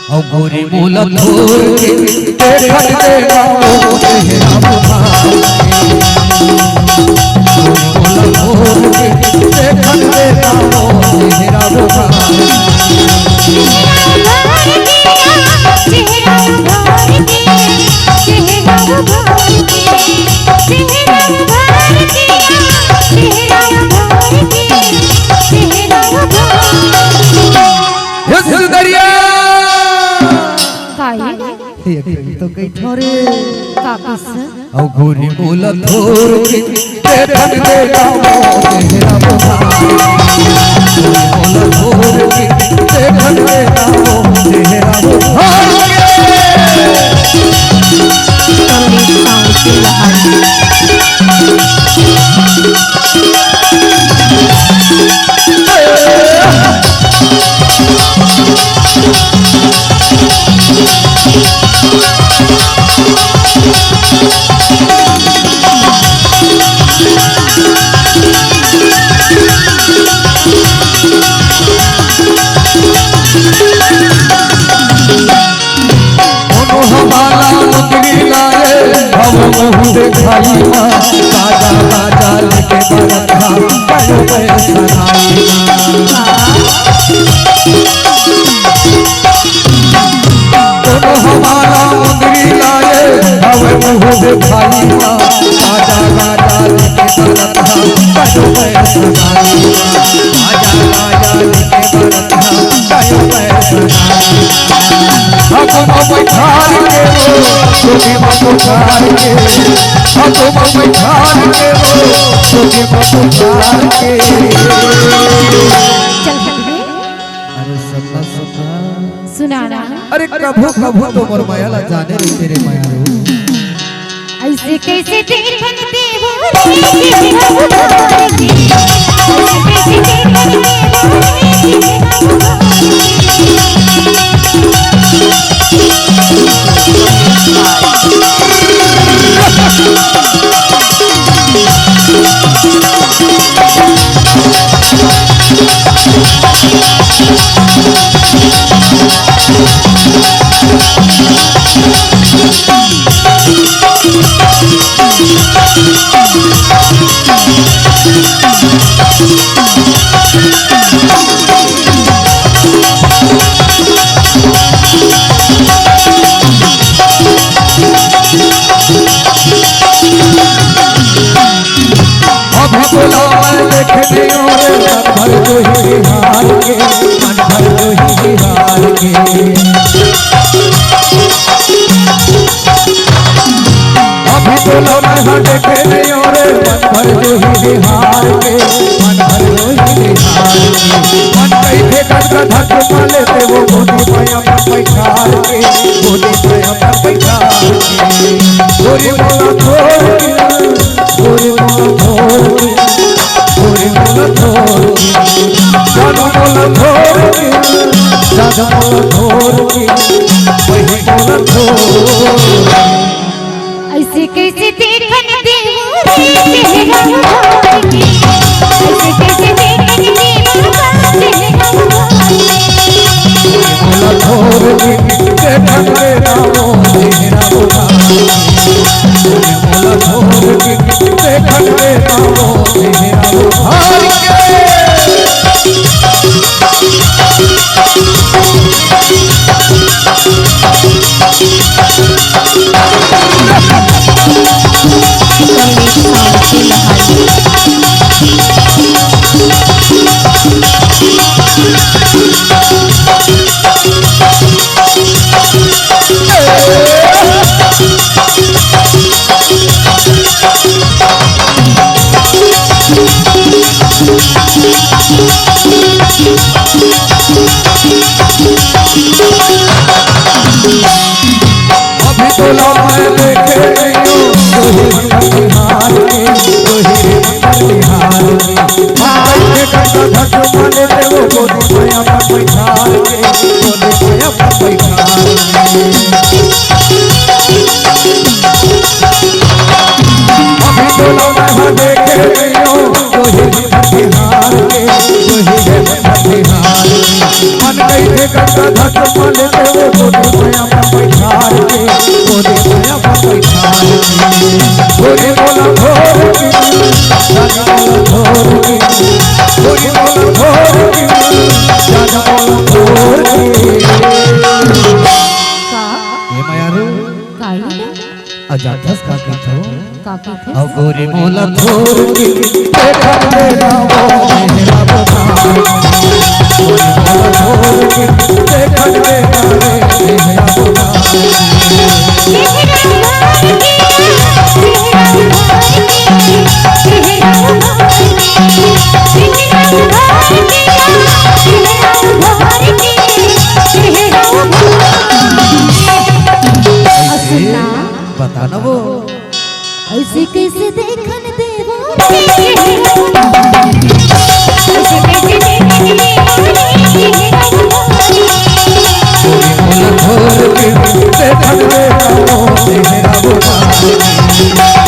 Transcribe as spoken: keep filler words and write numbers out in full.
अउ गोरी मोला थोर के देखत दे ना ओ चेहरा बुखार के। गोरी मोला थोर के देखत दे ना ओ चेहरा बुखार के। हे सुंदरिया। काहे? हे अखिल तो कई ठोरे। का किस? अउ गोरी मोला थोर के देखत दे ना ओ चेहरा बुखार। गोरी मोला थोर के देखत दे ना ओ चेहरा बुखार। कोनो हवाला मुंदरी लाए, हव मुहूर्त खाई मा, ताजा ताजा लेके बरखा, कल मैं सनाई मा। कोनो हवाला मुंदरी लाए, हव मुहूर्त खाई मा, ताजा ताजा लेके बरखा, कल मैं सनाई मा। ताजा ताजा लेके बरखा, कल मैं सनाई मा। हाथों में बैठार के वो, छोटे में पुकार के। हाथों में बैठार के वो, छोटे में पुकार के। चल हट बे। अरे सन्ना सन्ना। सुना ना। अरे कभू कभू तो मोर माया ला जाने रे तेरे माया रो। ऐसे कैसे देखन देवो रे, चेहरा उतार के। ऐसे कैसे देखन देवो रे, चेहरा उतार के। अभी तोला मैं देख लियो रे, मन भर तो ही बिहार के, मन भर तो ही बिहार के। अभी तोला मैं देख लियो रे, मन भर तो ही बिहार के, मन भर तो ही बिहार के। मन कई ठे गद गद धक माले ते वो गोदी माया पर बैठार के, गोदी माया पर बैठार के। गोरी मोला थोर के, गोरी मोला थोर के, गोरी मोला थोर के, जादू मोला थोर के, जादू मोला थोर के, वही मोला थोर के। ऐसे कैसे देखन देवो रे, चेहरा उतार के। ऐसे कैसे देखन देवो रे, चेहरा उतार के। बोला थोर दिन देखन दे ना ओ चेहरा उतार के। बोला थोर दिन देखन दे ना ओ चेहरा उतार के। अभी तोला मैं देखे नहीं हूँ, तू ही मंगल बिहार के, तू ही मंगल बिहार के। भाई के कंधा धक माने ते वो गोदी माया पर बैठार के, गोदी माया पर बैठार के। अभी तोला मैं देखे नहीं हूँ, तू ही मंगल बिहार के, तू ही मंगल बिहार के। मन कई थे कंधा धक माने ते वो अउ गोरी मोला थोर के देखन दे ना वो मेहरा बना। गोरी मोला थोर के देखन दे ना रे मेहरा बना। सुनना। बता ना वो। ऐसे कैसे देखन देवा रे? ऐसे कैसे देखन देवा रे? मोला थोर के देखन दे ना वो मेहरा बना।